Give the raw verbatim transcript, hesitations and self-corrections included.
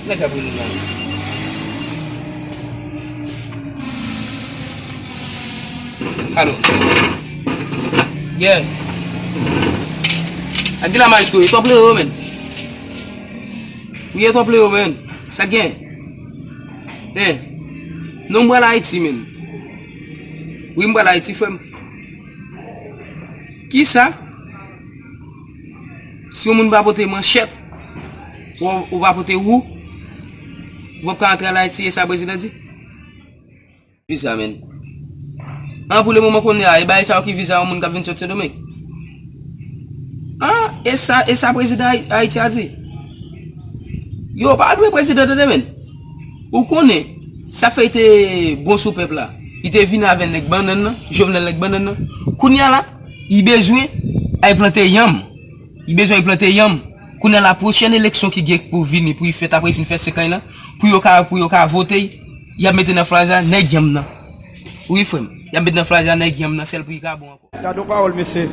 Nèg ap ri nou la. Alo. Yeah. Ak gila maestro, e twòp lewo, men. Wi, e twòp lewo, men. Sa gen? Hein. Non, m pral Ayiti, men. Wi, m pral Ayiti, frè m. Kisa? Si yon moun pa pote manchèt, ou, ou pa pote wou, ou p ap ka antre al Ayiti, e sa prezidan di? Viza, men. An, pou le moman kounye a, e bagay sa yo ki viza yon moun k ap vin sot Sendomeng? An, e sa, e sa prezidan Ay-, Ayiti a di? Yo, pa vre prezidan, tande, men. Ou konnen, sa fè te bon sou pèp la. Li te vin avè nèg bannann nan, Jovenel nèg bannann nan. Kounye a la, li bezwen al plante yanm. Li bezwen al plante yanm. Kounye a la, pwochèn eleksyon ki gen pou vini, pou li fèt apre li fin fè senk an lan, pou yo ka, pou yo ka vote, y ap mete nan flaj la nèg yanm nan. Wi, frè m. Y ap mete nan flaj la nèg yanm nan, sèl pou li ka bon ankò. Gade yon pawòl, mesye.